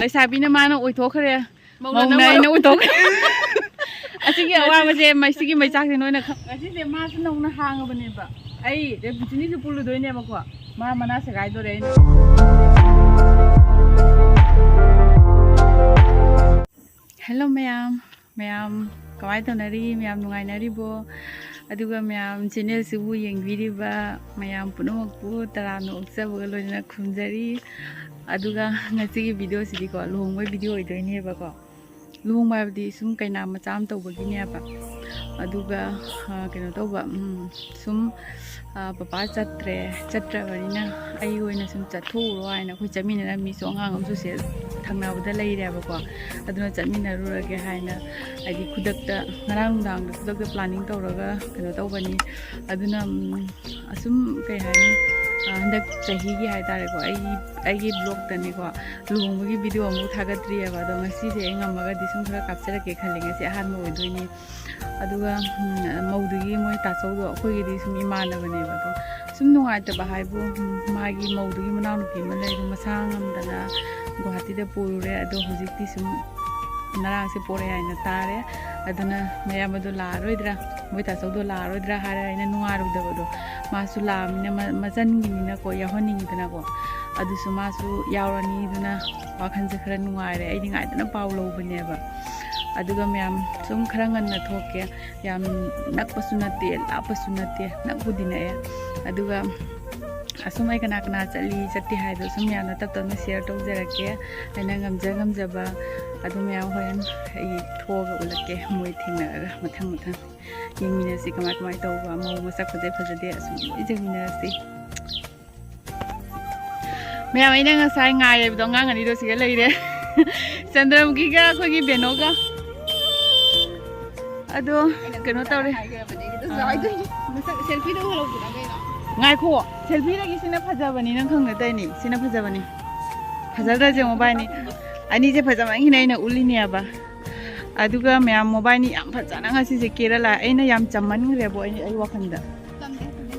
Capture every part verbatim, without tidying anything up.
ꯂꯩꯁꯥꯕꯤꯅ ꯃꯥꯅ ꯑꯣꯏꯊꯣꯛꯈ꯭ꯔꯦ꯫ ꯃꯧꯅ ꯃꯧꯅ ꯅꯝꯃꯔꯣꯏ꯫ ꯑꯩꯅ ꯑꯣꯏꯊꯣꯛꯈ꯭ꯔꯦ꯫ ꯑꯁꯤꯒꯤ ꯑꯋꯥꯕꯁꯦ, ꯃꯁꯤꯒꯤ ꯃꯩꯆꯥꯛꯁꯦ ꯅꯣꯏꯅ ꯈꯪ-, ꯉꯁꯤꯁꯦ ꯃꯥꯁꯨ ꯅꯧꯅ ꯍꯥꯡꯉꯕꯅꯦꯕ꯫ ꯑꯩ ꯔꯦꯕꯨꯆꯤꯅꯤꯁꯨ ꯄꯨꯜꯂꯨꯗꯣꯏꯅꯦꯕꯀꯣ꯫ ꯃꯥ ꯃꯅꯥ ꯁꯦꯒꯥꯏꯗꯣꯔꯦ ꯑꯩꯅ꯫ Hello ꯃꯌꯥꯝ, ꯃꯌꯥꯝ ꯀꯃꯥꯏꯅ ꯇꯧꯅꯔꯤ? ꯃꯌꯥꯝ ꯅꯨꯡꯉꯥꯏꯅꯔꯤꯕꯣ? ꯑꯗꯨꯒ ꯃꯌꯥꯝ channelꯁꯤꯕꯨ ꯌꯦꯡꯕꯤꯔꯤꯕ ꯃꯌꯥꯝ ꯄꯨꯝꯅꯃꯛꯄꯨ ꯇꯔꯥꯝꯅ ꯑꯣꯛꯆꯕꯒ ꯂꯣꯏꯅꯅ ꯈꯨꯝꯖꯔꯤ꯫ ꯑꯗꯨꯒ ꯉꯁꯤꯒꯤ videoꯁꯤꯗꯤꯀꯣ, ꯂꯨꯍꯣꯡꯕꯒꯤ video ꯑꯣꯏꯗꯣꯏꯅꯦꯕꯀꯣ꯫ ꯂꯨꯍꯣꯡꯕ ꯍꯥꯏꯕꯗꯤ ꯁꯨꯝ ꯀꯩꯅꯥ ꯃꯆꯥ ꯑꯃ ꯇꯧꯕꯒꯤꯅꯦꯕ꯫ ꯑꯗꯨꯒ, ꯑ, ꯀꯩꯅꯣ ꯇꯧꯕ, ꯎꯝ, ꯁꯨꯝ, ꯑ, ꯄꯄꯥ ꯆꯠꯇ꯭ꯔꯦ, ꯆꯠꯇ꯭ꯔꯕꯅꯤꯅ ꯑꯩ ꯑꯣꯏꯅ ꯁꯨꯝ ꯆꯠꯊꯣꯛꯎꯔꯣ ꯍꯥꯏꯅ ꯑꯩꯈꯣꯏ ꯆꯠꯃꯤꯟꯅꯔꯝꯃꯤꯁꯨ ꯑꯉꯥꯡ ꯑꯃꯁꯨ ꯁꯦ ꯊꯪꯅꯕꯗ ꯂꯩꯔꯦꯕꯀꯣ꯫ ꯑꯗꯨꯅ ꯆꯠꯃꯤꯟꯅꯔꯨꯔꯒꯦ ꯍꯥꯏꯅ, ꯍꯥꯏꯗꯤ ꯈꯨꯗꯛꯇ ꯉꯔꯥꯡ ꯅꯨꯡꯗꯥꯡꯗ ꯈꯨꯗꯛꯇ planning ꯇꯧꯔꯒ ꯀꯩꯅꯣ ꯇꯧꯕꯅꯤ꯫ ꯑꯗꯨꯅ, ꯎꯝ, ꯑꯁꯨꯝ ꯀꯩ ꯍꯥꯏꯅꯤ, ꯑ, ꯍꯟꯗꯛ ꯆꯍꯤꯒꯤ ꯍꯥꯏꯇꯥꯔꯦꯀꯣ, ꯑꯩꯒꯤ, ꯑꯩꯒꯤ vlogꯇꯅꯤꯀꯣ, ꯂꯨꯍꯣꯡꯕꯒꯤ video ꯑꯃꯨꯛ ꯊꯥꯒꯠꯇ꯭ꯔꯤꯑꯕ꯫ ꯑꯗꯣ ꯉꯁꯤꯁꯦ ꯑꯩ ꯉꯝꯃꯒꯗꯤ ꯁꯨꯝ ꯈꯔ ꯀꯥꯞꯆꯔꯛꯀꯦ ꯈꯜꯂꯦ꯫ ꯉꯁꯤ ꯑꯍꯥꯟꯕ ꯑꯣꯏꯗꯣꯏꯅꯤ꯫ ꯑꯗꯨꯒ, ꯎꯝ, ꯃꯧꯗꯨꯒꯤ ꯃꯣꯏ ꯇꯥꯆꯧꯗꯣ, ꯑꯩꯈꯣꯏꯒꯤꯗꯤ ꯁꯨꯝ ꯏꯃꯥꯟꯅꯕꯅꯦꯕ꯫ ꯑꯗꯣ ꯁꯨꯝ ꯅꯨꯡꯉꯥꯏꯇꯕ ꯍꯥꯏꯕꯨ, ꯎꯝ, ꯃꯥꯒꯤ ꯃꯧꯗꯨꯒꯤ ꯃꯅꯥꯎꯅꯨꯄꯤ ꯑꯃ ꯂꯩ, ꯑꯗꯨ ꯃꯁꯥ ꯉꯝꯗꯅ ꯒꯨꯍꯥꯇꯤꯗ ꯄꯨꯔꯨꯔꯦ꯫ ꯑꯗꯣ ꯍꯧꯖꯤꯛꯇꯤ ꯁꯨꯝ ꯅꯔꯥꯡꯁꯦ ꯄꯣꯔꯛꯑꯦ ꯍꯥꯏꯅ ꯇꯥꯔꯦ꯫ ꯑꯗꯨꯅ ꯃꯌꯥꯝꯕꯗꯣ ꯂꯥꯛꯑꯔꯣꯏꯗ꯭ꯔꯥ, ꯃꯣꯏ ꯇꯥꯆꯧꯗꯣ ꯂꯥꯛꯑꯔꯣꯏꯗ꯭ꯔꯥ ꯍꯥꯏꯔ ꯑꯩꯅ ꯅꯨꯡꯉꯥꯏꯔꯨꯗꯕꯗꯣ꯫ ꯃꯥꯁꯨ ꯂꯥꯛꯑꯃꯤꯅ ꯃ-, ꯃꯆꯟꯒꯤꯅꯤꯅꯀꯣ, ꯌꯥꯎꯍꯟꯅꯤꯡꯉꯤꯗꯅꯀꯣ꯫ ꯑꯗꯨꯁꯨ ꯃꯥꯁꯨ ꯌꯥꯎꯔꯅꯤ꯫ ꯑꯗꯨꯅ ꯋꯥꯈꯜꯁꯦ ꯈꯔ ꯅꯨꯡꯉꯥꯏꯔꯦ꯫ ꯑꯩꯗꯤ ꯉꯥꯏꯗꯅ ꯄꯥꯎ ꯂꯧꯕꯅꯦꯕ꯫ ꯑꯗꯨꯒ ꯃꯌꯥꯝ ꯁꯨꯝ ꯈꯔ ꯉꯟꯅ ꯊꯣꯛꯀꯦ꯫ ꯌꯥꯝ ꯅꯛꯄꯁꯨ ꯅꯠꯇꯦ, ꯂꯥꯞꯄꯁꯨ ꯅꯠꯇꯦ, ꯅꯛꯄꯨꯗꯤ ꯅꯛꯑꯦ꯫ ꯑꯗꯨꯒ ꯑꯁꯨꯝ ꯑꯩ ꯀꯅꯥ ꯀꯅꯥ ꯆꯠꯂꯤ ꯆꯠꯇꯦ ꯍꯥꯏꯗꯣ ꯁꯨꯝ ꯃꯌꯥꯝꯅ ꯇꯞ ꯇꯞꯅ share ꯇꯧꯖꯔꯛꯀꯦ꯫ ꯑꯩꯅ ꯉꯝꯖ ꯉꯝꯖꯕ ꯑꯗꯨ ꯃꯌꯥꯝ ꯍꯣꯔꯦꯟ ꯑꯩ ꯊꯣꯛꯑꯒ ꯎꯠꯂꯛꯀꯦ, ꯃꯣꯏ ꯊꯦꯡꯅꯔꯒ ꯃꯊꯪ ꯃꯊꯪ ꯌꯦꯡꯃꯤꯟꯅꯁꯤ ꯀꯃꯥꯏ ꯀꯃꯥꯏ ꯇꯧꯕ, ꯃꯧ ꯃꯁꯛ ꯐꯖꯩ ꯐꯖꯗꯦ ꯑꯁꯨꯝ ꯂꯣꯏ ꯌꯦꯡꯃꯤꯟꯅꯔꯁꯤ꯫ ꯃꯌꯥꯝ, ꯑꯩꯅ ꯉꯁꯥꯏ ꯉꯥꯏꯔꯦꯕꯗꯣ ꯑꯉꯥꯡ ꯑꯅꯤꯗꯣ ꯁꯤꯒ ꯂꯩꯔꯦ꯫ ꯆꯟꯗ꯭ꯔꯃꯨꯈꯤꯒ ꯑꯩꯈꯣꯏꯒꯤ ꯕꯦꯅꯣꯒ꯫ ꯑꯗꯣ ꯀꯩꯅꯣ ꯇꯧꯔꯦ꯫ ꯍꯥꯏꯈ꯭ꯔꯕꯅꯦ, ꯑꯗꯨ ꯑꯥ꯫ ꯍꯥꯏꯗꯣꯏꯅꯤ꯫ ꯃꯁꯛ selfieꯗ ꯎꯍꯜꯂꯧꯗꯅ ꯀꯩꯅꯣ? ꯉꯥꯏꯈꯣ, selfieꯗꯒꯤ ꯁꯤꯅ ꯐꯖꯕꯅꯤ, ꯅꯪ ꯈꯪꯅ ꯇꯧꯔꯤꯅꯤ꯫ ꯁꯤꯅ ꯐꯖꯕꯅꯤ꯫ ꯐꯖꯗ꯭ꯔꯁꯦ ꯃꯣꯕꯥꯏꯅꯤ꯫ ꯑꯅꯤꯁꯦ ꯐꯖꯃꯟꯈꯤꯅ ꯑꯩꯅ ꯎꯠꯂꯤꯅꯦꯕ꯫ ꯑꯗꯨꯒ ꯃꯌꯥꯝ ꯃꯣꯕꯥꯏꯅꯤ ꯌꯥꯝ ꯐꯖꯅ ꯉꯁꯤꯁꯦ ꯀꯦꯔ ꯂꯥꯛꯑꯦ꯫ ꯑꯩꯅ ꯌꯥꯝ ꯆꯝꯃꯟꯈ꯭ꯔꯦꯕꯣ ꯑꯩ, ꯑꯩ ꯋꯥꯈꯜꯗ꯫ ꯆꯝꯗꯦ, ꯆꯝꯗꯦ꯫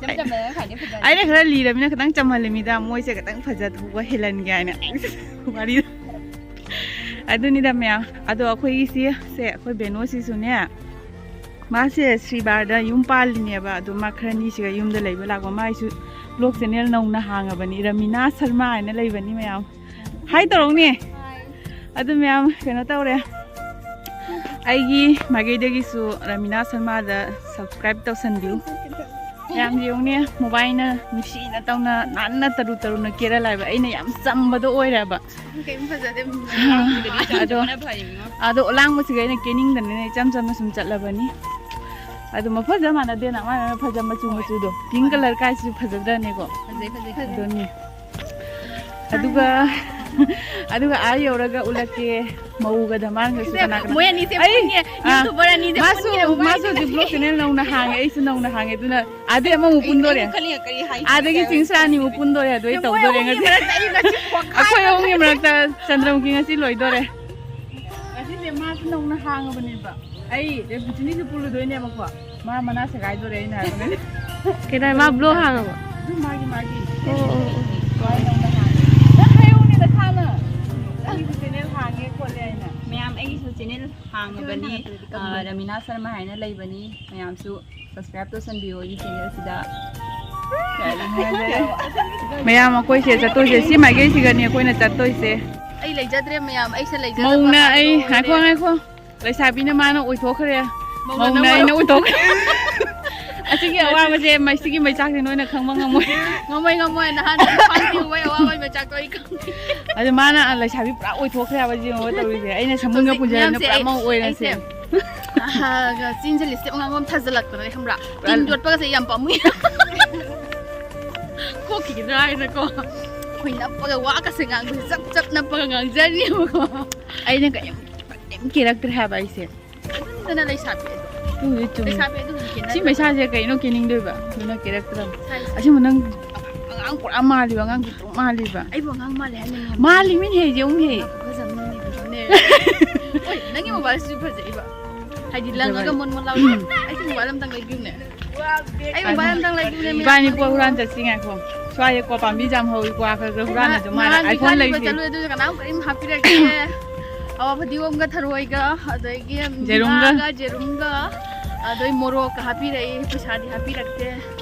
ꯏꯆꯝ ꯆꯝꯕꯅ ꯈ꯭ꯋꯥꯏꯗꯩ ꯐꯖꯔꯦ꯫ ꯑꯩꯅ ꯈꯔ ꯂꯤꯔꯕꯅꯤꯅ ꯈꯤꯇꯪ ꯆꯝꯍꯜꯂꯤꯃꯤꯗ, ꯃꯣꯏꯁꯦ ꯈꯤꯇꯪ ꯐꯖꯊꯣꯛꯄ ꯍꯦꯜꯍꯟꯒꯦ ꯍꯥꯏꯅ꯫ ꯋꯥꯔꯤꯗꯣ꯫ ꯑꯗꯨꯅꯤꯗ ꯃꯌꯥꯝ꯫ ꯑꯗꯣ ꯑꯩꯈꯣꯏꯒꯤ ꯁꯤ, ꯁꯦ ꯑꯩꯈꯣꯏ ꯕꯦꯅꯣꯁꯤꯁꯨꯅꯦ, ꯃꯥꯁꯦ ꯁ꯭ꯔꯤꯕꯥꯔꯗ ꯌꯨꯝ ꯄꯥꯜꯂꯤꯅꯦꯕ꯫ ꯑꯗꯣ ꯃꯥ ꯈꯔ ꯅꯤꯁꯤꯒ ꯌꯨꯝꯗ ꯂꯩꯕ ꯂꯥꯛꯄ꯫ ꯃꯥꯏꯁꯨ ꯕ꯭ꯂꯣꯛ ꯆꯦꯅꯦꯜ ꯅꯧꯅ ꯍꯥꯡꯉꯕꯅꯤ, ꯔꯃꯤꯅꯥ ꯁꯔꯃ ꯍꯥꯏꯅ ꯂꯩꯕꯅꯤ ꯃꯌꯥꯝ꯫ ꯍꯥꯏ ꯇꯧꯔꯛꯅꯦ꯫ ꯑꯗꯨ ꯃꯌꯥꯝ ꯀꯩꯅꯣ ꯇꯧꯔꯦ꯫ ꯑꯩꯒꯤ ꯃꯥꯏꯀꯩꯗꯒꯤꯁꯨ ꯔꯃꯤꯅꯥ ꯁꯔꯃꯗ subscribe ꯇꯧꯁꯟꯕꯤꯌꯨ꯫ ꯌꯥꯝ ꯌꯦꯡꯉꯨꯅꯦ, ꯃꯣꯕꯥꯏꯜꯅ ꯅꯨꯡꯁꯤꯅ ꯇꯧꯅ ꯅꯥꯟꯅ ꯇꯔꯨ ꯇꯔꯨꯅ ꯀꯦꯔ ꯂꯥꯛꯑꯦꯕ꯫ ꯑꯩꯅ ꯌꯥꯝ ꯆꯝꯕꯗꯣ ꯑꯣꯏꯔꯦꯕ꯫ ꯀꯩꯝ ꯐꯖꯗꯦ꯫ ꯑꯗꯣ, ꯑꯗꯣ ꯑꯂꯥꯡꯕꯁꯤꯒ ꯑꯩꯅ ꯀꯦꯅꯤꯡꯗꯅꯤꯅ ꯏꯆꯝ ꯆꯝꯅ ꯁꯨꯝ ꯆꯠꯂꯕꯅꯤ꯫ ꯑꯗꯣ ꯃꯐꯖ ꯃꯥꯟꯅꯗꯦꯅ, ꯃꯥꯅ ꯐꯖ ꯃꯆꯨ ꯃꯆꯨꯗꯣ꯫ ꯄꯤꯡ ꯀꯂꯔ ꯀꯥꯏꯁꯤꯁꯨ ꯐꯖꯗ꯭ꯔꯅꯦꯀꯣ? ꯐꯖꯩ, ꯐꯖꯩ, ꯐꯖꯩ꯫ ꯑꯗꯨꯅꯤ꯫ ꯑꯗꯨꯒ, ꯑꯗꯨꯒ ꯑꯥ ꯌꯧꯔꯒ ꯎꯠꯂꯛꯀꯦ꯫ ꯃꯧꯒ ꯗꯃꯥꯟꯒꯁꯨ ꯀꯅꯥ ꯀꯅꯥ? ꯃꯣꯏ ꯑꯅꯤꯁꯦ ꯑꯩ, ꯄꯨꯟꯅꯦ꯫ ꯑꯥ, YouTuber ꯑꯅꯤꯁꯦ ꯃꯥꯁꯨ, ꯄꯨꯟꯅꯦ, ꯃꯣꯏ ꯃꯥꯁꯨ ꯑꯅꯤꯁꯦ ꯍꯧꯖꯤꯛ ꯕ꯭ꯂꯣꯛ ꯆꯦꯅꯦꯜ ꯅꯧꯅ ꯍꯥꯡꯉꯦ, ꯑꯩꯁꯨ ꯅꯧꯅ ꯍꯥꯡꯉꯦ꯫ ꯑꯗꯨꯅ ꯑꯥꯗꯩ ꯑꯃꯃꯨꯛ ꯄꯨꯟꯗꯣꯔꯦ꯫ ꯑꯩꯅ ꯈꯜꯂꯤꯅ ꯀꯔꯤ ꯍꯥꯏꯁꯤꯒꯦ? ꯑꯥꯗꯒꯤ ꯆꯤꯡꯁ꯭ꯔꯥꯅꯤꯃꯨꯛ ꯄꯨꯟꯗꯣꯔꯦ꯫ ꯑꯗꯨ ꯑꯩ ꯃꯣꯏ ꯇꯧꯗꯣꯔꯦ ꯑꯍꯨꯝꯒꯤ ꯉꯁꯤ꯫ ꯃꯔꯛꯇ ꯑꯩ ꯉꯁꯤ ꯈꯣꯡꯈꯥꯏ ꯑꯩꯈꯣꯏ ꯑꯍꯨꯝꯒꯤ ꯃꯔꯛꯇ ꯆꯟꯗ꯭ꯔꯃꯨꯈꯤ ꯉꯁꯤ ꯂꯣꯏꯗꯣꯔꯦ꯫ ꯉꯁꯤꯁꯦ ꯃꯥꯁꯨ ꯅꯧꯅ ꯍꯥꯡꯉꯕꯅꯦꯕ꯫ ꯑꯩ ꯔꯦꯕꯨꯆꯤꯅꯤꯁꯨ ꯄꯨꯜꯂꯨꯗꯣꯏꯅꯦꯕꯀꯣ꯫ ꯃꯥ ꯃꯅꯥ ꯁꯦꯒꯥꯏꯗꯣꯔꯦ ꯑꯩꯅ ꯍꯥꯏꯕꯅꯦ꯫ ꯀꯩꯗꯧꯔꯦ? ꯃꯥ ꯕ꯭ꯂꯣꯛ ꯍꯥꯡꯉꯕꯣ? ꯑꯗꯨ ꯃꯥꯒꯤ, ꯃꯥꯒꯤ꯫ ꯑꯣ, ꯑꯣ, ꯑꯣ꯫ ꯃꯥꯒꯤ ꯅꯧꯅ ꯍꯥꯡꯉꯦ꯫ ꯅꯪ ꯍꯥꯏꯍꯧꯅꯦ ꯅꯁꯥꯅ꯫ ꯑꯩꯒꯤꯁꯨ ꯆꯦꯅꯦꯜ ꯍꯥꯡꯉꯦ ꯈꯣꯠꯂꯦ ꯍꯥꯏꯅ꯫ ꯃꯌꯥꯝ, ꯑꯩꯒꯤꯁꯨ ꯆꯦꯅꯦꯜ ꯍꯥꯡꯉꯕꯅꯤ꯫ ꯑꯗꯨ ꯍꯥꯡꯉꯕꯅꯤ꯫ ꯑ, ꯔꯃꯤꯅꯥ ꯁꯔꯃ ꯍꯥꯏꯅ ꯂꯩꯕꯅꯤ꯫ ꯃꯌꯥꯝꯁꯨ subscribe ꯇꯧꯁꯟꯕꯤꯌꯣ ꯑꯩꯒꯤ ꯆꯦꯅꯦꯜꯁꯤꯗ꯫ ꯃꯌꯥꯝ ꯑꯩꯈꯣꯏꯁꯦ ꯆꯠꯇꯣꯏꯁꯦ ꯁꯤ ꯃꯥꯏꯀꯩꯁꯤꯒꯅꯤ ꯑꯩꯈꯣꯏꯅ ꯆꯠꯇꯣꯏꯁꯦ꯫ ꯑꯩ ꯂꯩꯖꯗ꯭ꯔꯦ ꯃꯌꯥꯝ, ꯑꯩꯁꯦ ꯂꯩꯖꯗꯕ ꯃꯧꯅ ꯍꯥꯏꯕꯗꯣ ꯑꯩ, ꯑꯣꯏꯔꯦ꯫ ꯉꯥꯏꯈꯣ, ꯉꯥꯏꯈꯣ꯫ ꯂꯩꯁꯥꯕꯤꯅ ꯃꯥꯅ ꯑꯣꯏꯊꯣꯛꯈ꯭ꯔꯦ꯫ ꯃꯧꯅ ꯃꯧꯅ ꯅꯪ ꯑꯩꯅ ꯑꯣꯏꯊꯣꯛꯈ꯭ꯔꯦ꯫ ꯑꯁꯤꯒꯤ ꯑꯋꯥꯕꯁꯦ, ꯃꯁꯤꯒꯤ ꯃꯩꯆꯥꯛꯁꯦ ꯅꯣꯏꯅ ꯈꯪꯕ ꯉꯝꯃꯣꯏ꯫ ꯉꯝꯃꯣꯏ, ꯉꯝꯃꯣꯏ꯫ ꯅꯍꯥꯟ ꯈ꯭ꯋꯥꯡ ꯇꯦꯛꯎꯕꯩ ꯑꯋꯥꯕꯩ ꯃꯩꯆꯥꯛꯇꯣ ꯑꯩ ꯈꯪꯉꯦ꯫ ꯑꯗꯨ ꯃꯥꯅ, ꯑ, ꯂꯩꯁꯥꯕꯤ ꯄꯨꯔꯥ ꯑꯣꯏꯊꯣꯛꯈ꯭ꯔꯦ ꯍꯥꯏꯕ ꯌꯦꯡꯉꯣ ꯇꯧꯔꯤꯁꯦ꯫ ꯑꯩꯅ ꯁꯃꯨꯟꯒ ꯍꯧꯖꯤꯛ ꯄꯨꯟꯁꯤꯜꯂꯅ ꯃꯌꯥꯝꯁꯦ ꯄꯨꯔꯥ ꯑꯩ, ꯃꯧ ꯑꯣꯏꯔꯁꯦ꯫ ꯑꯩꯁꯦ, ꯑꯍꯥꯒ ꯆꯤꯟꯁꯦ ꯂꯤꯞꯁꯇꯤꯛ ꯑꯉꯥꯡꯕ ꯑꯃ ꯊꯥꯖꯤꯜꯂꯛꯇꯅꯅꯦ ꯈꯪꯕ꯭ꯔꯥ? ꯄꯨꯔꯥ ꯇꯤꯟ ꯌꯣꯠꯄꯒꯁꯦ ꯌꯥꯝ ꯄꯥꯝꯃꯨꯏ꯫ ꯀꯣꯛꯈꯤꯒꯗ꯭ꯔꯥ ꯍꯥꯏꯅꯀꯣ꯫ ꯑꯩꯈꯣꯏ ꯅꯞꯄꯒ ꯋꯥꯒꯁꯦ ꯉꯥꯡꯕꯁꯦ ꯆꯞ ꯆꯞ ꯅꯞꯄꯒ ꯉꯥꯡꯖꯔꯤꯕꯀꯣ꯫ ꯑꯩꯅ ꯀꯔꯤꯝ, ꯀꯔꯤꯝ ꯀꯦꯔꯛꯇ꯭ꯔꯦ ꯍꯥꯏꯕ ꯑꯩꯁꯦ꯫ ꯑꯗꯨꯅꯤꯗꯅ ꯂꯩꯁꯥꯕꯤ ꯑꯗꯣ꯫ ꯑꯗꯨꯕꯨꯗꯤ ꯆꯨꯝꯃꯤ꯫ ꯂꯩꯁꯥꯕꯤ ꯑꯗꯨꯕꯨꯗꯤ ꯀꯦꯅꯗꯕ꯫ ꯁꯤ ꯃꯩꯁꯥꯁꯦ ꯀꯩꯅꯣ ꯀꯦꯅꯤꯡꯗꯣꯏꯕ? ꯑꯗꯨꯅ ꯀꯦꯔꯛꯇ꯭ꯔꯕ꯫ ꯁꯥꯏꯁꯦ꯫ ꯑꯁꯤꯕꯨ ꯅꯪ ꯑꯉꯥꯡ ꯄꯨꯔꯥ ꯃꯥꯜꯂꯤꯕ, ꯑꯉꯥꯡ ꯄꯤꯇ꯭ꯔꯨꯛ ꯃꯥꯜꯂꯤꯕ꯫ ꯑꯩꯕꯨ ꯑꯉꯥꯡ ꯃꯥꯜꯂꯦ ꯍꯥꯏꯅꯤꯡꯉꯦ꯫ ꯃꯥꯜꯂꯤ ꯃꯤꯅꯦ ꯍꯦ, ꯌꯦꯡꯉꯨꯅꯦ꯫ ꯐꯖꯕꯅꯤꯅꯦ, ꯐꯖꯕꯅꯦ꯫ ꯑꯣꯏ, ꯅꯪꯒꯤ ꯃꯣꯕꯥꯏꯜꯁꯤꯁꯨ ꯐꯖꯩꯕ꯫ ꯍꯥꯏꯗꯤ ꯂꯪꯉꯒ ꯐꯖꯕꯅꯦ꯫ ꯃꯣꯟ ꯃꯣꯟ ꯂꯥꯎꯔꯤ꯫ ꯎꯝ꯫ ꯑꯩꯒꯤ ꯃꯣꯕꯥꯏꯜ ꯑꯝꯇꯪ ꯂꯩꯕꯤꯌꯨꯅꯦ꯫ ꯑꯩ ꯃꯣꯕꯥꯏꯜ ꯑꯝꯇꯪ ꯂꯩꯕꯤꯌꯨꯅꯦ, ꯃꯌꯥꯝ꯫ ꯏꯕꯥꯅꯤ ꯄꯣꯠ ꯍꯨꯔꯥꯟ ꯆꯠꯁꯤ, ꯉꯥꯏꯈꯣ꯫ ꯁ꯭ꯋꯥꯏꯗ ꯀ꯭ꯋꯥ ꯄꯥꯝꯕꯤ ꯌꯥꯝ ꯍꯧꯋꯤ, ꯀ꯭ꯋꯥ ꯈꯔ ꯈꯔ ꯍꯨꯔꯥꯟꯂꯁꯨ ꯃꯥꯅ ꯅꯍꯥꯟ iPhone ꯍꯨꯔꯥꯟꯕ ꯂꯩꯁꯤ꯫ ꯆꯠꯂꯨꯏ, ꯑꯗꯨꯁꯨ ꯀꯅꯥꯝ ꯀꯔꯤꯝ ꯍꯥꯞꯄꯤꯔꯛꯇꯦ꯫ ꯑꯋꯥ ꯐꯗꯤꯒꯣꯝꯒ ꯊꯔꯣꯏꯒ, ꯑꯗꯒꯤ ꯖꯦꯔꯨꯝꯒ꯫ ꯉꯥꯒ ꯖꯦꯔꯨꯝꯒ, ꯑꯗꯩ ꯃꯣꯔꯣꯛꯀ ꯍꯥꯞꯄꯤꯔꯛꯏ, ꯄꯩꯁꯥꯗꯤ ꯍꯥꯞꯄꯤꯔꯛꯇꯦ꯫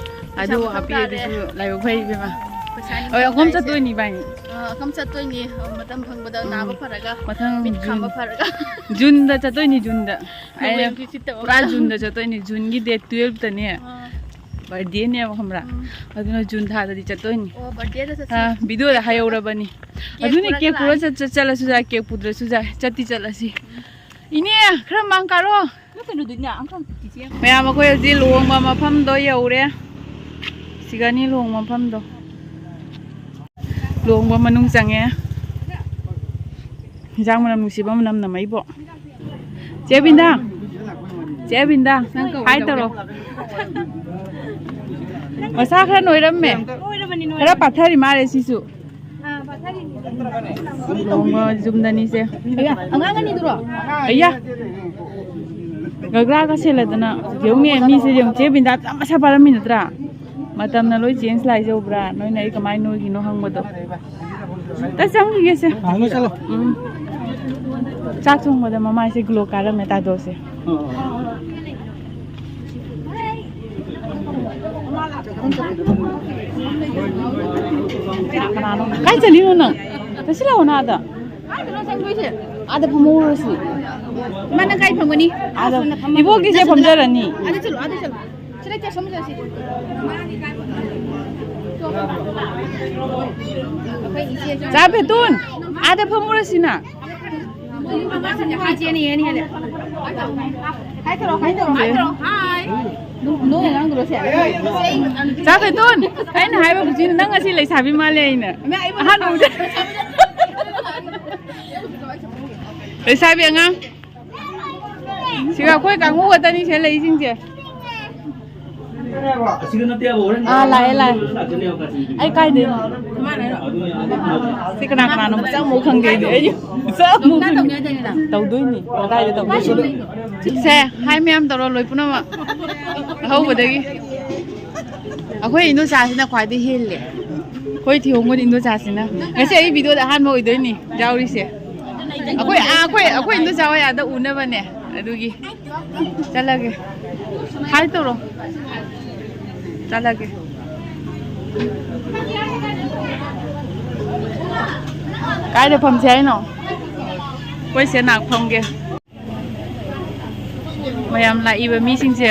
ꯄꯩꯁꯥ ꯑꯗꯨ ꯃꯊꯧ ꯇꯥꯔꯦ꯫ ꯍꯥꯞꯄꯤꯔꯗꯨꯁꯨ ꯂꯥꯏꯕꯛ ꯐꯩ ꯏꯕꯦꯝꯃ꯫ ꯄꯩꯁꯥ ꯍꯣꯏ, ꯅꯤꯡꯊꯧ ꯑꯩꯈꯣꯏ ꯑꯍꯨꯝ ꯇꯥꯏꯁꯦ꯫ ꯆꯠꯇꯣꯏꯅꯤ ꯏꯕꯥꯅꯤ꯫ ꯑꯥ, ꯑꯩꯈꯣꯏ ꯆꯠꯇꯣꯏꯅꯤ꯫ ꯑꯥ, ꯃꯇꯝ ꯐꯪꯕꯗ ꯎꯝ꯫ ꯅꯥꯕ ꯐꯔꯒ, ꯃꯊꯪ ꯃꯤꯠ ꯖꯨꯟ꯫ ꯈꯥꯝꯕ ꯐꯔꯒ꯫ ꯖꯨꯟꯗ ꯆꯠꯇꯣꯏꯅꯤ, ꯖꯨꯟꯗ꯫ ꯑꯩꯅ ꯅꯣꯡꯃꯩ ꯐꯤꯐꯇꯤꯟ ꯇꯧꯔꯒ꯫ ꯄꯨꯔꯥ ꯖꯨꯟꯗ ꯆꯠꯇꯣꯏꯅꯤ, ꯖꯨꯟꯒꯤ date twelveꯇꯅꯦ꯫ ꯑꯥ꯫ Birthdayꯅꯦꯕ, ꯈꯪꯕ꯭ꯔꯥ? ꯎꯝ꯫ ꯑꯗꯨꯅ ꯖꯨꯟ ꯊꯥꯗꯗꯤ ꯆꯠꯇꯣꯏꯅꯤ꯫ ꯑꯣ, birthdayꯗ ꯆꯠꯁꯤ꯫ ꯑꯥ, videoꯗ ꯍꯥꯏꯍꯧꯔꯕꯅꯤ꯫ Cake ꯑꯗꯨꯅꯦ, ꯄꯨꯔꯒ cake ꯄꯨꯔ ꯂꯥꯛꯑꯦ꯫ ꯆꯠ-, ꯆꯠ-, ꯆꯠꯂꯁꯨ ꯌꯥꯏ, cake ꯄꯨꯗ꯭ꯔꯁꯨ ꯌꯥꯏ, ꯆꯠꯇꯤ ꯆꯠꯂꯁꯤ꯫ ꯎꯝ꯫ ꯏꯅꯦ, ꯈꯔ ꯃꯥꯡ ꯀꯥꯔꯣ꯫ ꯅꯪ ꯀꯩꯅꯣꯗꯨꯅꯦ, ꯑꯪꯀꯜ ꯆꯤꯆꯦ꯫ ꯃꯌꯥꯝ, ꯑꯩꯈꯣꯏ ꯍꯧꯖꯤꯛ ꯂꯨꯍꯣꯡꯕ ꯃꯐꯝꯗꯣ ꯌꯧꯔꯦ꯫ ꯁꯤꯒꯅꯤ ꯂꯨꯍꯣꯡꯕ ꯃꯐꯝꯗꯣ꯫ ꯂꯨꯍꯣꯡꯕ ꯃꯅꯨꯡ ꯆꯪꯉꯦ꯫ ꯍꯤꯟꯖꯥꯡ ꯃꯅꯝ ꯅꯨꯡꯁꯤꯕ ꯃꯅꯝ ꯅꯝꯃꯛꯏꯕꯣ꯫ ꯆꯦ ꯕꯤꯟꯗꯥ, ꯆꯦ ꯕꯤꯟꯗꯥ, ꯅꯪ ꯀꯧ ꯍꯥꯏ ꯇꯧꯔꯣ꯫ ꯃꯁꯥ ꯈꯔ ꯅꯣꯏꯔꯝꯃꯦ꯫ ꯅꯣꯏꯔꯕꯅꯤ, ꯅꯣꯏꯔꯕꯅꯤ꯫ ꯈꯔ ꯄꯥꯊꯔꯤ ꯃꯥꯜꯂꯦ ꯁꯤꯁꯨ꯫ ꯑꯥ, ꯄꯥꯊꯔꯤꯅꯤ꯫ ꯂꯨꯍꯣꯡꯕ ꯌꯨꯝꯗꯅꯤꯁꯦ꯫ ꯑꯌꯥ, ꯑꯉꯥꯡ ꯑꯅꯤꯗꯨꯔꯣ? ꯑꯌꯥ꯫ ꯒꯒ꯭ꯔꯥꯒ ꯁꯦꯠꯂꯗꯅ ꯌꯦꯡꯉꯨꯅꯦ, ꯃꯤꯁꯦ ꯌꯦꯡꯉꯨ, ꯆꯦ ꯕꯤꯟꯗꯥ ꯌꯥꯝ ꯃꯁꯥ ꯄꯥꯔꯝꯃꯤ ꯅꯠꯇ꯭ꯔꯥ? ꯃꯇꯝꯅ ꯂꯣꯏ change ꯂꯥꯛꯏꯖꯧꯕ꯭ꯔꯥ? ꯅꯣꯏꯅ ꯑꯩ ꯀꯃꯥꯏꯅ ꯅꯣꯏꯒꯤꯅꯣ ꯍꯪꯕꯗꯣ꯫ ꯑꯝꯇ ꯆꯪꯈꯤꯒꯦꯁꯦ꯫ ꯑꯥ, ꯅꯣꯏ ꯆꯠꯂꯣ꯫ ꯎꯝ꯫ ꯆꯥꯛ ꯊꯣꯡꯕꯗ ꯃꯃꯥꯏꯁꯦ glow ꯀꯥꯔꯝꯃꯦ ꯇꯥꯗꯣꯁꯦ꯫ ꯑꯣ꯫ ꯀꯅꯥꯅꯣ? ꯀꯥꯏ ꯆꯠꯂꯤꯅꯣ ꯅꯪ? ꯆꯠꯁꯤꯜꯂꯛꯑꯣ ꯅꯪ ꯑꯥꯗ꯫ ꯀꯥꯏꯗꯅꯣ ꯆꯪꯗꯣꯏꯁꯦ? ꯑꯥꯗ ꯐꯝꯍꯧꯔꯁꯤ꯫ ꯏꯃꯥ, ꯅꯪ ꯀꯥꯏ ꯐꯝꯒꯅꯤ? ꯑꯥꯗ꯫ ꯏꯕꯣꯛꯀꯤꯁꯦ ꯐꯝꯖꯔꯅꯤ꯫ ꯑꯥꯗ ꯆꯠꯂꯣ, ꯑꯥꯗ ꯆꯠꯂꯣ꯫ ꯁꯤꯗ ꯆꯠꯁꯤ, ꯁꯣꯝꯗ ꯆꯠꯁꯤ꯫ ꯑꯩꯈꯣꯏ ꯏꯆꯦ ꯆꯥ ꯐꯦꯇꯨꯟ, ꯑꯥꯗ ꯐꯝꯃꯨꯔꯁꯤꯅ꯫ ꯍꯥꯏ ꯇꯧꯔꯣ, ꯍꯥꯏ ꯇꯧꯔꯣ, ꯍꯥꯏ ꯇꯧꯔꯣ꯫ ꯍꯥꯏ꯫ ꯅꯣꯏꯅ ꯉꯥꯡꯗ꯭ꯔꯣ ꯁꯦ? ꯆꯥ ꯐꯦꯇꯨꯟ, ꯑꯩꯅ ꯍꯥꯏꯕ ꯍꯧꯖꯤꯛ ꯅꯪ ꯉꯁꯤ ꯂꯩꯁꯥꯕꯤ ꯃꯥꯜꯂꯦ ꯑꯩꯅ꯫ ꯑꯍꯟ ꯎꯗꯦ꯫ ꯂꯩꯁꯥꯕꯤ ꯑꯉꯥꯡ꯫ ꯁꯤꯒ ꯑꯩꯈꯣꯏ ꯀꯥꯡꯕꯨ ꯈꯛꯇꯅꯤ ꯁꯤꯗ ꯂꯩꯁꯤꯡꯁꯦ꯫ ꯑꯥ, ꯂꯥꯛꯑꯦ, ꯂꯥꯛꯑꯦ꯫ ꯑꯩ ꯀꯥꯏꯗꯩꯅꯣ? ꯁꯤ ꯀꯅꯥ ꯀꯅꯥꯅꯣ? ꯃꯁꯛ ꯑꯃꯨꯛ ꯈꯪꯗꯦ ꯑꯩꯗꯤ꯫ ꯑꯩ ꯃꯁꯛ ꯑꯃꯨꯛ ꯈꯪꯗꯦ꯫ ꯇꯧꯗꯣꯏꯅꯤ꯫ ꯀꯗꯥꯏꯗ ꯇꯧꯗꯣꯏꯅꯣ? ꯁꯦ, ꯍꯥꯏ ꯃꯌꯥꯝ ꯇꯧꯔꯣ, ꯂꯣꯏ ꯄꯨꯝꯅꯃꯛ꯫ ꯑꯍꯧꯕꯗꯒꯤ꯫ ꯑꯩꯈꯣꯏ ꯏꯟꯗꯣꯆꯥꯁꯤꯅ ꯈ꯭ꯋꯥꯏꯗꯒꯤ ꯍꯦꯜꯂꯦ꯫ ꯑꯩꯈꯣꯏ ꯊꯤꯍꯣꯡꯕꯗꯤ ꯏꯟꯗꯣꯆꯥꯁꯤꯅ꯫ ꯉꯁꯤ ꯑꯩ ꯚꯤꯗꯤꯑꯣꯗ ꯑꯍꯥꯟꯕ ꯑꯣꯏꯗꯣꯏꯅꯤ ꯌꯥꯎꯔꯤꯁꯦ꯫ ꯑꯩꯈꯣꯏ, ꯑꯥ, ꯑꯩꯈꯣꯏ, ꯑꯩꯈꯣꯏ ꯏꯟꯗꯣꯆꯥ ꯍꯣꯏ ꯑꯥꯗ ꯎꯅꯕꯅꯦ꯫ ꯑꯗꯨꯒꯤ ꯆꯠꯂꯒꯦ꯫ ꯍꯥꯏ ꯇꯧꯔꯣ꯫ ꯆꯠꯂꯒꯦ꯫ ꯀꯥꯏꯗ ꯐꯝꯁꯦ ꯍꯥꯏꯅꯣ? ꯑꯩꯈꯣꯏ ꯁꯦ ꯅꯥꯛ ꯐꯝꯒꯦ꯫ ꯃꯌꯥꯝ ꯂꯥꯛꯏꯕ ꯃꯤꯁꯤꯡꯁꯦ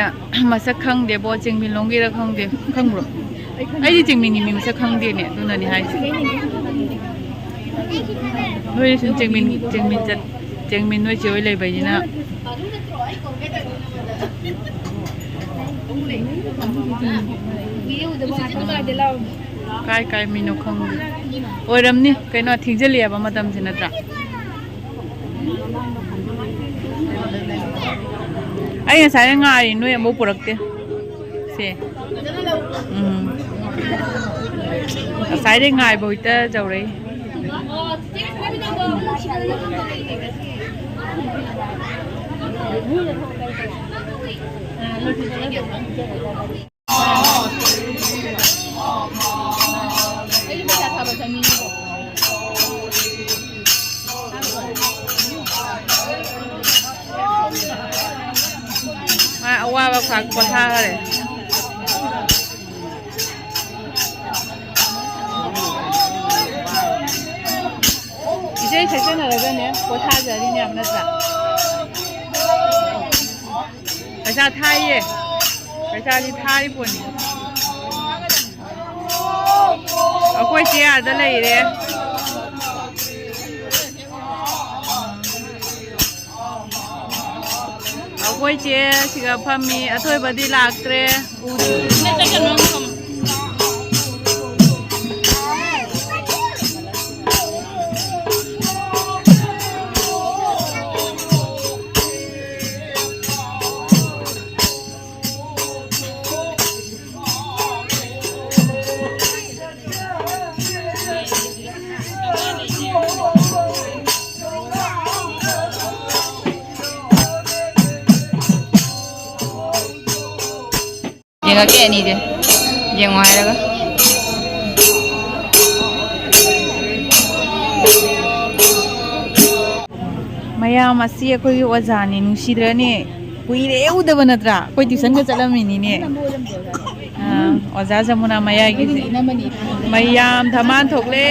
ꯃꯁꯛ ꯈꯪꯗꯦꯕꯣ, ꯆꯤꯡꯃꯤꯂꯣꯡꯒꯤꯔ ꯈꯪꯗꯦ꯫ ꯈꯪꯕ꯭ꯔꯣ? ꯑꯩꯗꯤ ꯆꯤꯡꯃꯤꯅꯤ, ꯃꯤ ꯃꯁꯛ ꯈꯪꯗꯦꯅꯦ, ꯑꯗꯨꯅꯅꯤ ꯍꯥꯏꯁꯦ꯫ ꯅꯣꯏ ꯁꯨꯝ ꯆꯤꯡꯃꯤꯟ, ꯆꯤꯡꯃꯤꯟ ꯆꯠ-, ꯆꯤꯡꯃꯤꯟ ꯅꯣꯏ ꯆꯦ ꯍꯣꯏ ꯂꯩꯕꯩꯅꯤꯅ꯫ ꯀꯥꯏ ꯀꯥꯏ ꯃꯤꯅꯣ ꯈꯪꯗꯦ꯫ ꯑꯣꯏꯔꯝꯅꯤ ꯀꯩꯅꯣ, ꯊꯦꯡꯖꯤꯜꯂꯛꯑꯦꯕ ꯃꯇꯝꯁꯦ ꯅꯠꯇ꯭ꯔꯥ? ꯑꯩ ꯉꯁꯥꯏꯅ ꯉꯥꯏꯔꯤ, ꯅꯣꯏ ꯑꯃꯨꯛ ꯄꯨꯔꯛꯇꯦ꯫ ꯁꯦ꯫ ꯎꯝ꯫ ꯉꯁꯥꯏꯗꯩ ꯉꯥꯏꯕ ꯍꯣꯏꯇ ꯇꯧꯔꯛꯏ꯫ ꯃꯥ ꯑꯋꯥꯕ ꯈꯥꯛ ꯄꯣꯊꯥꯈꯔꯦ꯫ ꯏꯁꯩ ꯁꯛꯆꯟꯅꯔꯒꯅꯦ ꯄꯣꯊꯥꯖꯔꯤꯅꯦ ꯍꯥꯏꯕ ꯅꯠꯇ꯭ꯔꯥ? ꯄꯩꯁꯥ ꯊꯥꯏꯌꯦ, ꯄꯩꯁꯥꯗꯤ ꯊꯥꯔꯤ ꯄꯣꯠꯅꯤ꯫ ꯑꯩꯈꯣꯏ ꯆꯦ ꯑꯥꯗ ꯂꯩꯔꯦ꯫ ꯑꯩꯈꯣꯏ ꯆꯦ ꯁꯤꯒ ꯐꯝꯃꯤ꯫ ꯑꯊꯣꯏꯕꯗꯤ ꯂꯥꯛꯇ꯭ꯔꯦ꯫ ꯌꯦꯡꯉꯛꯀꯦ ꯑꯅꯤꯁꯦ꯫ ꯌꯦꯡꯉꯣ ꯍꯥꯏꯔꯒ꯫ ꯃꯌꯥꯝ ꯑꯁꯤ ꯑꯩꯈꯣꯏꯒꯤ ꯑꯣꯖꯥꯅꯤ, ꯅꯨꯡꯁꯤꯗ꯭ꯔꯅꯦ? ꯀꯨꯏꯔꯦ ꯎꯗꯕ ꯅꯠꯇ꯭ꯔꯥ? ꯑꯩꯈꯣꯏ ꯇ꯭ꯌꯨꯁꯟꯒ ꯆꯠꯂꯝꯃꯤꯅꯤꯅꯦ꯫ ꯑꯥ, ꯑꯣꯖꯥ ꯖꯃꯨꯅꯥ ꯃꯌꯥꯏꯒꯤꯁꯦ꯫ ꯃꯌꯥꯝ ꯙꯃꯥꯟ ꯊꯣꯛꯂꯦ꯫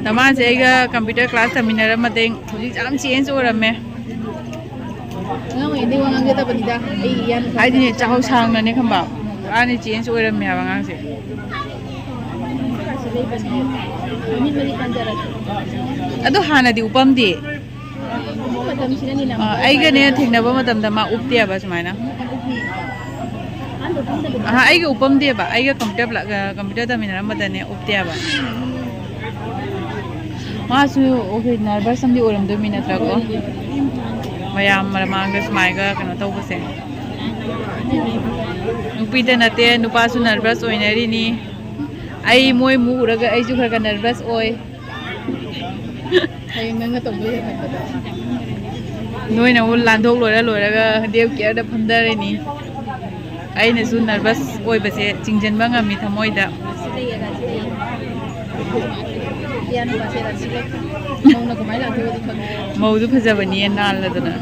ꯙꯃꯥꯟꯁꯦ ꯑꯩꯒ ꯀꯝꯄ꯭ꯌꯨꯇꯔ ꯀ꯭ꯂꯥꯁ ꯇꯝꯃꯤꯟꯅꯔꯝꯕꯗꯩ ꯍꯧꯖꯤꯛ ꯌꯥꯝ ꯆꯦꯟꯖ ꯑꯣꯏꯔꯝꯃꯦ꯫ ꯑꯉꯥꯡ ꯑꯣꯏꯔꯤꯉꯩꯗꯩ ꯋꯥ ꯉꯥꯡꯖꯗꯕꯅꯤꯗ꯫ ꯑꯩ ꯏꯌꯥ ꯅꯨꯄꯥ ꯍꯥꯏꯗꯤꯅꯦ, ꯆꯍꯥꯎ ꯁꯥꯡꯅꯅꯦ ꯈꯪꯕ, ꯄꯨꯔꯥꯅꯦ ꯆꯦꯟꯖ ꯑꯣꯏꯔꯝꯃꯦ ꯍꯥꯏꯕ ꯑꯉꯥꯡꯁꯦ꯫ ꯃꯃꯤꯠ ꯃꯔꯤ ꯄꯥꯟꯖꯔꯁꯨ꯫ ꯑꯗꯣ ꯍꯥꯟꯅꯗꯤ ꯎꯞꯄꯝꯗꯦ꯫ ꯃꯇꯝꯁꯤꯅꯅꯤꯅ ꯑ, ꯑꯩꯒꯅꯦ ꯊꯦꯡꯅꯕ ꯃꯇꯝꯗ ꯃꯥ ꯎꯞꯇꯦꯕ ꯁꯨꯃꯥꯏꯅ꯫ ꯑꯍ, ꯑꯩꯒ ꯎꯞꯄꯝꯗꯦꯕ, ꯑꯩꯒ ꯀꯝꯄ꯭ꯌꯨꯇꯔ ꯄ꯭ꯂ-, ꯑ, ꯀꯝꯄ꯭ꯌꯨꯇꯔ ꯇꯝꯃꯤꯟꯅꯔꯝꯕꯗꯅꯦ ꯎꯞꯇꯦꯕ꯫ ꯃꯥꯁꯨ ꯑꯩꯈꯣꯏ ꯅꯔꯚꯁ ꯑꯃꯗꯤ ꯑꯣꯏꯔꯝꯗꯣꯏꯃꯤ ꯅꯠꯇ꯭ꯔꯥꯀꯣ? ꯃꯌꯥꯝ ꯃꯃꯥꯡꯗ ꯁꯨꯃꯥꯏꯒ ꯀꯩꯅꯣ ꯇꯧꯕꯁꯦ꯫ ꯅꯨꯄꯤꯗ ꯅꯠꯇꯦ, ꯅꯨꯄꯥꯁꯨ ꯅꯔꯚꯁ ꯑꯣꯏꯅꯔꯤꯅꯤ꯫ ꯑꯩ ꯃꯣꯏ ꯃꯨꯛ ꯎꯔꯒ ꯑꯩꯁꯨ ꯈꯔ ꯈꯔ ꯅꯔꯚꯁ ꯑꯣꯏ꯫ ꯍꯌꯦꯡ ꯅꯪꯅ ꯇꯧꯗꯣꯏ ꯍꯦꯟꯃꯟꯕꯗꯣ꯫ ꯅꯣꯏꯅ ꯑꯃꯨꯛ ꯂꯥꯟꯊꯣꯛ ꯂꯣꯏꯔ ꯂꯣꯏꯔꯒ ꯗꯦꯕ ꯀꯤꯌꯔꯗ ꯐꯝꯊꯔꯅꯤ꯫ ꯑꯩꯅꯁꯨ ꯅꯔꯚꯁ ꯑꯣꯏꯕꯁꯦ ꯆꯤꯡꯁꯤꯟꯕ ꯉꯝꯃꯤ ꯊꯃꯣꯏꯗ꯫ ꯃꯧꯗꯨ ꯐꯖꯕꯅꯤ ꯅꯥꯜꯂꯗꯅ꯫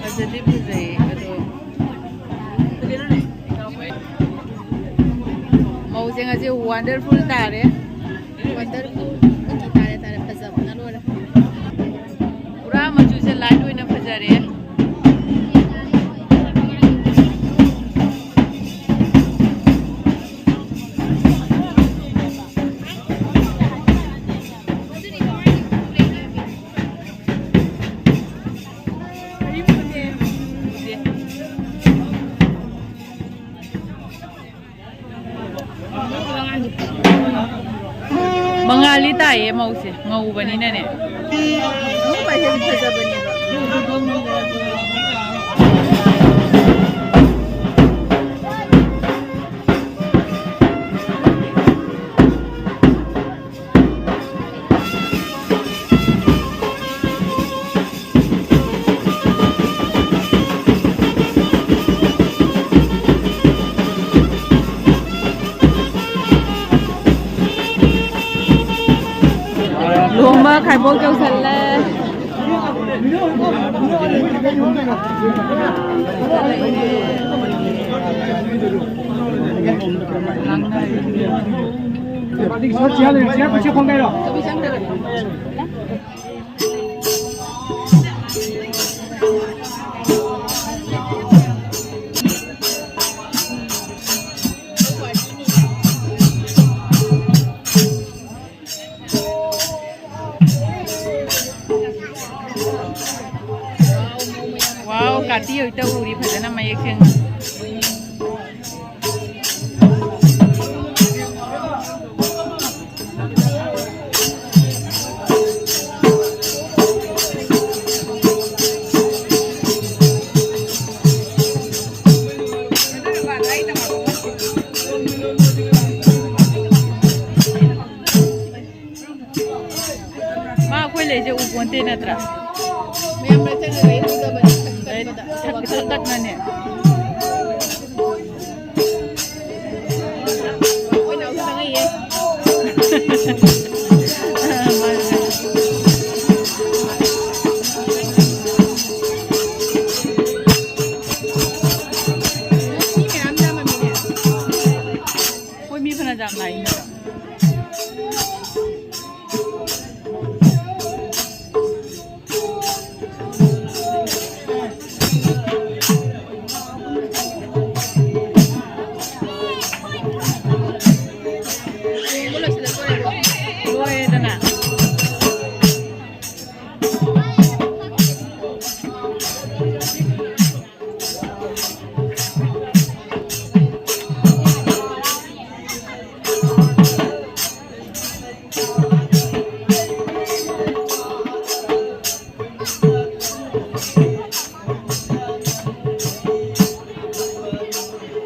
ꯐꯖꯗꯤ ꯐꯖꯩꯌꯦ ꯑꯗꯣ, ꯃꯧꯁꯦ ꯉꯁꯤ ꯋꯥꯟꯗꯔꯐꯨꯜ ꯇꯥꯔꯦ꯫ ꯋꯥꯟꯗꯔꯐꯨꯜ꯫ ꯑꯣꯀꯦ, ꯇꯥꯔꯦ, ꯇꯥꯔꯦ, ꯐꯖꯕꯅ ꯂꯣꯏꯔꯦ꯫ ꯄꯨꯔꯥ ꯃꯆꯨꯁꯦ ꯂꯥꯏꯠ ꯑꯣꯏꯅ ꯐꯖꯔꯦ꯫ ꯃꯉꯥꯜꯂꯤ ꯇꯥꯏꯌꯦ ꯃꯧꯁꯦ, ꯉꯧꯕꯅꯤꯅꯅꯦ꯫ ꯉꯧꯕ ꯍꯥꯏꯁꯦ ꯐꯖꯕꯅꯦꯕ꯫ ꯈꯥꯏꯕꯣꯛ ꯌꯧꯁꯜꯂꯦ꯫ ꯋꯥꯎ, ꯀꯥꯇꯤ ꯍꯣꯏ ꯇꯧꯔꯤ ꯐꯖꯅ ꯃꯌꯦꯛ ꯁꯦꯡꯅ꯫ ꯃꯥ ꯑꯩꯈꯣꯏ ꯂꯩꯁꯦ ꯎꯄꯣꯟꯇꯦ ꯅꯠꯇ꯭ꯔꯥ? ꯃꯌꯥꯝ ꯃꯔꯛ ꯆꯪꯉꯒ ꯑꯩ ꯎꯗꯕꯅꯤ, ꯊꯛ-, ꯊꯛꯄꯗ꯫ ꯊꯛ-, ꯊꯛ-, ꯊꯛꯅꯅꯦ꯫ ꯑꯩꯈꯣꯏ ꯅꯥꯎꯁꯨ ꯆꯪꯉꯛꯏꯌꯦ꯫ ꯃꯤ ꯃꯌꯥꯝ ꯌꯥꯝꯃꯝꯃꯤꯅꯦ꯫ ꯍꯣꯏ, ꯃꯤ ꯐꯅ ꯌꯥꯝ ꯂꯥꯛꯏꯅꯦ꯫ ꯂꯣꯏꯔꯦꯗꯅ꯫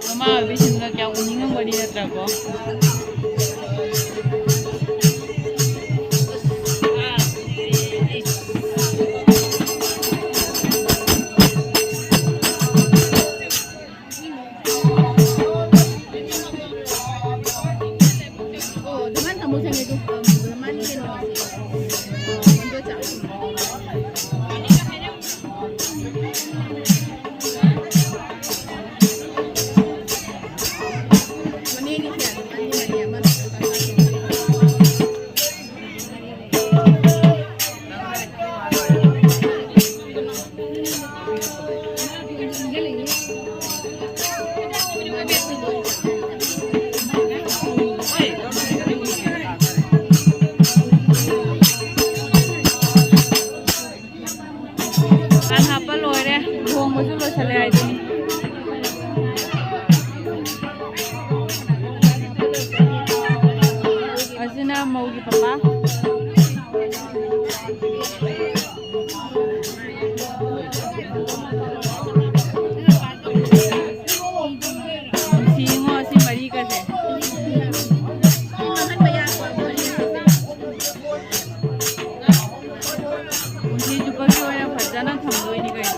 ꯃꯃꯥ ꯑꯣꯏꯕꯤꯁꯤꯡꯅ ꯀꯌꯥꯝ ꯎꯅꯤꯡꯉꯝꯒꯅꯤ ꯅꯠꯇ꯭ꯔꯥꯀꯣ? ꯑꯣ, ꯑꯗꯨꯃꯥꯏꯅ ꯊꯝꯃꯣ, ꯊꯝꯃꯦ ꯑꯗꯨ, ꯑꯝ, ꯑꯗꯨꯃꯥꯏꯅ ꯀꯩꯅꯣ ꯇꯧꯁꯦ꯫ ꯃꯧꯒꯤ ꯄꯄꯥ꯫ ꯅꯨꯡꯁꯤꯉꯣ ꯁꯤ ꯃꯔꯤꯒꯁꯦ꯫ ꯁꯤ ꯆꯨꯞꯄꯒꯤ ꯑꯣꯏꯅ ꯐꯖꯅ ꯊꯝꯗꯣꯏꯅꯤ ꯀꯩꯅꯣ꯫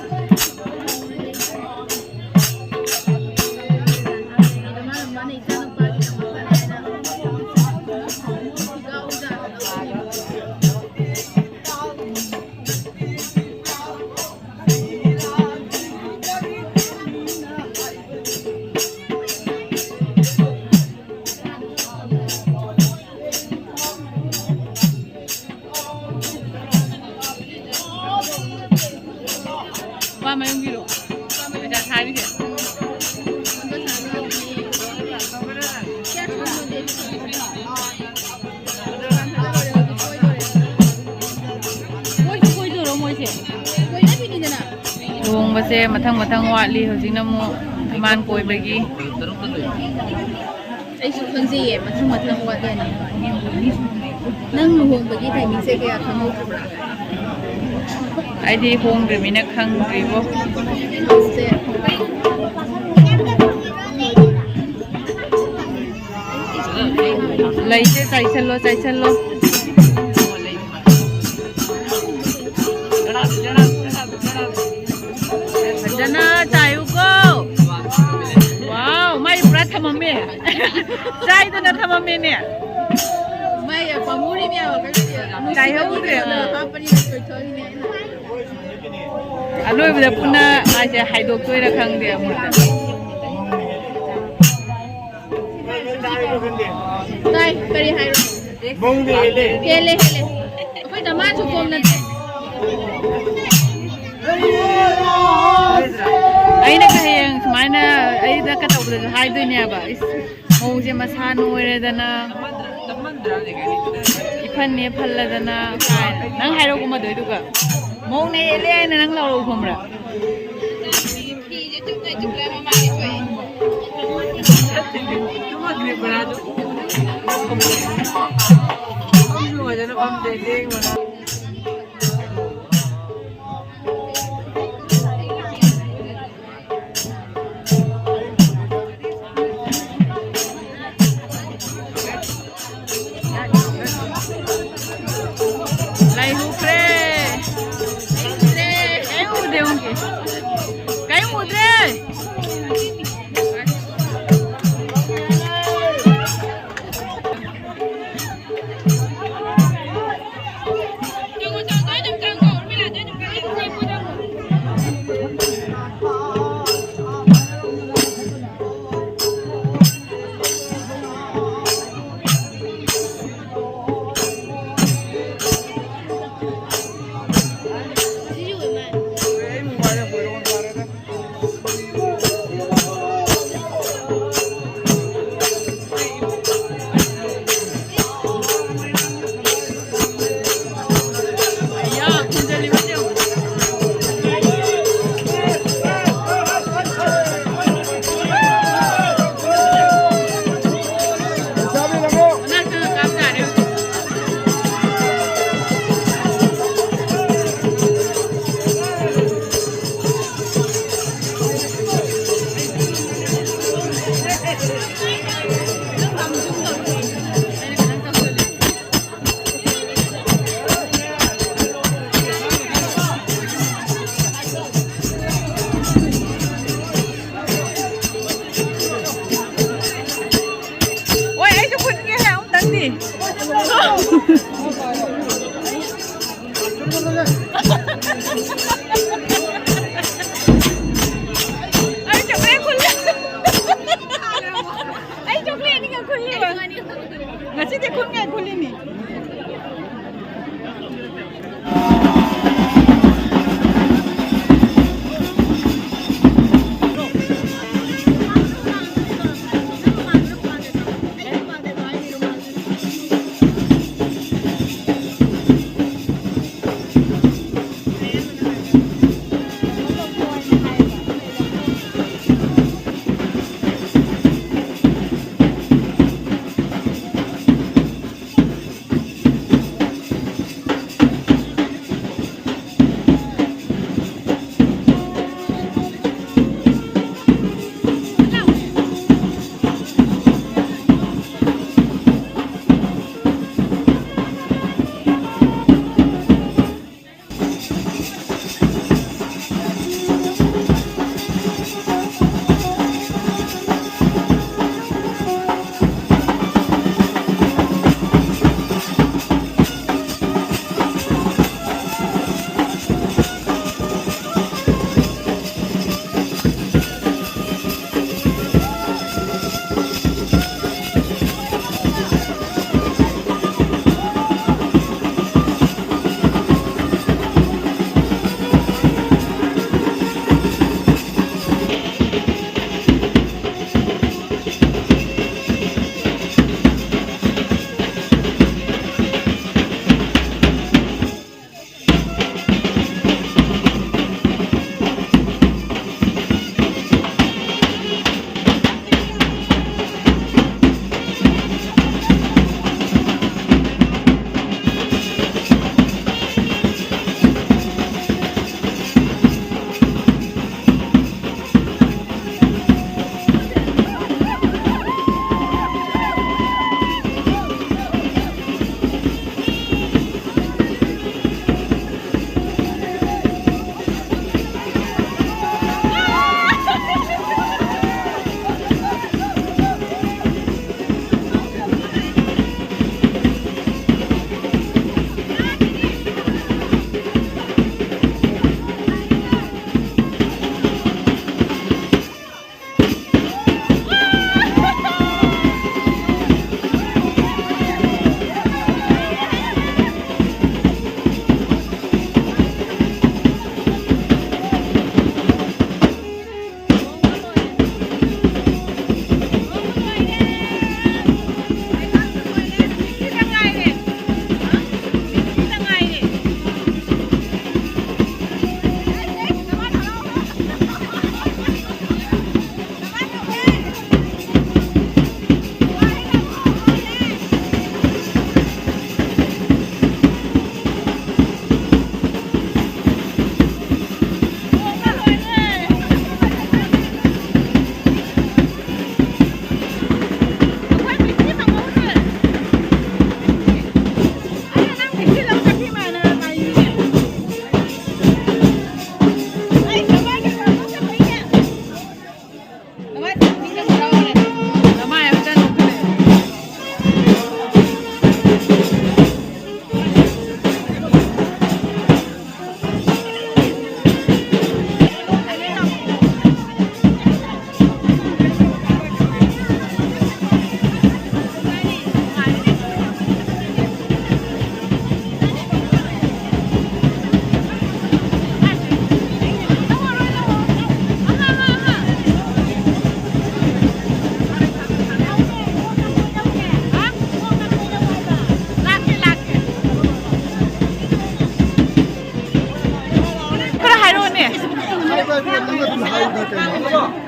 ꯅꯨꯄꯥ ꯃꯌꯨꯝꯒꯤꯔꯣ? ꯄꯩꯁꯥ ꯊꯥꯔꯤꯁꯦ꯫ ꯀꯣꯏꯁꯨ ꯀꯣꯏꯗꯣꯏꯔꯣ ꯃꯣꯏꯁꯦ? ꯂꯨꯍꯣꯡꯕꯁꯦ ꯃꯊꯪ ꯃꯊꯪ ꯋꯥꯠꯂꯤ꯫ ꯍꯧꯖꯤꯛꯅ ꯑꯃꯨꯛ ꯏꯃꯥꯟ ꯀꯣꯏꯕꯒꯤ꯫ ꯑꯩꯁꯨ ꯈꯪꯖꯩꯌꯦ, ꯃꯊꯪ ꯃꯊꯪ ꯋꯥꯠꯂꯦꯅ꯫ ꯅꯪ ꯂꯨꯍꯣꯡꯕꯒꯤ ꯇꯥꯏꯃꯤꯡꯁꯦ ꯀꯌꯥ ꯈꯪꯍꯧꯗ꯭ꯔꯕ꯭ꯔꯥ? ꯑꯩꯗꯤ ꯍꯣꯡꯗ꯭ꯔꯤꯃꯤꯅ ꯈꯪꯗ꯭ꯔꯤꯕꯣ꯫ ꯁꯦ꯫ ꯂꯩꯁꯦ ꯆꯥꯏꯁꯜꯂꯣ, ꯆꯥꯏꯁꯜꯂꯣ꯫ ꯐꯖꯅ ꯆꯥꯏꯌꯨꯀꯣ꯫ ꯋꯥꯎ, ꯃꯥꯏ ꯄꯨꯔꯥ ꯊꯝꯃꯝꯃꯦ꯫ ꯆꯥꯏꯗꯅ ꯊꯝꯃꯝꯃꯦꯅꯦ꯫ ꯃꯥꯏ ꯄꯥꯝꯃꯨꯔꯤꯅꯦ ꯍꯥꯏꯕ, ꯀꯩꯅꯣꯗꯤ꯫ ꯆꯥꯏꯍꯧꯗ꯭ꯔꯦ, ꯑꯥ꯫ ꯍꯥꯞꯄꯅꯤꯅ ꯇꯣꯏꯊꯣꯛꯏꯅꯦ ꯑꯩꯅ꯫ ꯑꯂꯣꯏꯕꯗ ꯄꯨꯟꯅ ꯃꯥꯁꯦ ꯍꯥꯏꯗꯣꯛꯇꯣꯏꯔꯥ ꯈꯪꯗꯦ ꯑꯃꯨꯛꯇ꯫ ꯇꯥꯏ, ꯀꯔꯤ ꯍꯥꯏꯔꯣ? ꯃꯧꯅ ꯍꯦꯜꯂꯦ꯫ ꯍꯦꯜꯂꯦ, ꯍꯦꯜꯂꯦ꯫ ꯑꯩꯈꯣꯏ ꯗꯃꯥꯟꯁꯨ ꯀꯣꯝ ꯅꯠꯇꯦ꯫ ꯑꯩꯅ ꯍꯌꯦꯡ ꯁꯨꯃꯥꯏꯅ ꯑꯩꯗ ꯀꯩꯗꯧꯕꯗꯁꯨ ꯍꯥꯏꯗꯣꯏꯅꯦꯕ꯫ ꯏꯁ, ꯃꯧꯁꯦ ꯃꯁꯥ ꯅꯣꯏꯔꯦꯗꯅ, ꯏꯐꯟꯅꯦ ꯐꯜꯂꯗꯅ ꯀꯥꯏꯅ꯫ ꯅꯪ ꯍꯥꯏꯔꯛꯎ ꯃꯗꯨꯏꯗꯨꯒ꯫ ꯃꯧꯅ ꯍꯦꯜꯂꯦ ꯍꯥꯏꯅ ꯅꯪ ꯂꯥꯎꯔꯛꯎ ꯈꯪꯕ꯭ꯔꯥ? ꯐꯤꯁꯦ ꯆꯨꯝꯅ ꯆꯨꯝꯅ ꯃꯃꯥꯡꯒꯤ ꯊꯣꯛꯑꯦ꯫ ꯐꯝꯁꯨ ꯐꯖꯅ ꯐꯝꯗꯦ, ꯂꯦꯡꯕꯅ꯫ ꯂꯩꯍꯧꯈ꯭ꯔꯦ꯫ ꯀꯩꯝ ꯎꯗꯦ, ꯎꯗꯦ꯫ ꯀꯩꯝ ꯎꯗ꯭ꯔꯦ꯫ ꯑꯣꯏ, ꯑꯩꯁꯨ ꯈꯨꯟꯒꯦ ꯑꯃꯨꯛꯇꯪꯗꯤ꯫ ꯑꯩ ꯆꯣꯀ꯭ꯂꯦꯠ ꯈꯨꯜꯂꯦ꯫ ꯑꯩ ꯆꯣꯀ꯭ꯂꯦꯠ ꯑꯅꯤꯈꯛ ꯈꯨꯜꯂꯤꯕ꯫ ꯉꯁꯤꯗꯤ ꯈꯨꯟꯉꯥꯏ ꯈꯨꯜꯂꯤꯅꯤ꯫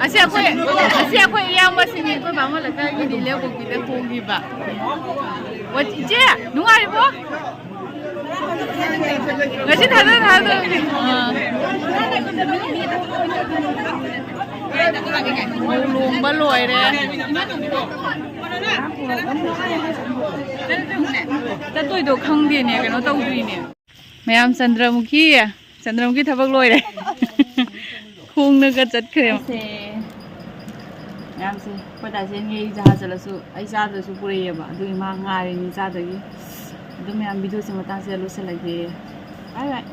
ꯑꯁꯤ ꯑꯩꯈꯣꯏ ꯑꯁꯤ ꯑꯩꯈꯣꯏ ꯏꯌꯥꯝꯕꯁꯤꯡꯅꯤ, ꯑꯩꯈꯣꯏ ꯕꯥꯃꯣꯟ ꯂꯩꯀꯥꯏꯒꯤ ꯔꯤꯂꯦ ꯀꯣꯡꯕꯤꯗ ꯍꯣꯡꯈꯤꯕ꯫ ꯑꯣ, ꯏꯆꯦ, ꯅꯨꯡꯉꯥꯏꯔꯤꯕꯣ? ꯉꯁꯤ ꯊꯥꯗ ꯊꯥꯗ ꯂꯣꯡꯕ ꯂꯣꯏꯔꯦ꯫ ꯆꯠꯇꯣꯏꯗꯣ ꯈꯪꯗꯦꯅꯦ, ꯀꯩꯅꯣ ꯇꯧꯗ꯭ꯔꯤꯅꯦ꯫ ꯃꯌꯥꯝ ꯆꯟꯗ꯭ꯔꯃꯨꯈꯤ, ꯆꯟꯗ꯭ꯔꯃꯨꯈꯤ ꯊꯕꯛ ꯂꯣꯏꯔꯦ꯫ ꯈꯣꯡꯅꯒ ꯆꯠꯈ꯭ꯔꯦ꯫ ꯁꯦ, ꯃꯌꯥꯝꯁꯦ, ꯑꯩꯈꯣꯏ ꯗꯥꯁꯦ ꯉꯩ ꯖꯍꯥꯖ ꯆꯠꯂꯁꯨ ꯑꯩ ꯆꯥꯗ꯭ꯔꯁꯨ ꯄꯨꯔꯛꯑꯦꯕ, ꯑꯗꯨꯒꯤ ꯃꯥ ꯉꯥꯏꯔꯤꯅꯤ ꯆꯥꯗꯒꯤ꯫ ꯑꯗꯨ ꯃꯌꯥꯝ, ꯚꯤꯗꯤꯑꯣꯁꯦ ꯃꯇꯥꯡꯁꯤꯗ ꯂꯣꯏꯁꯤꯜꯂꯒꯦ꯫ ꯕꯥꯏ ꯕꯥꯏ꯫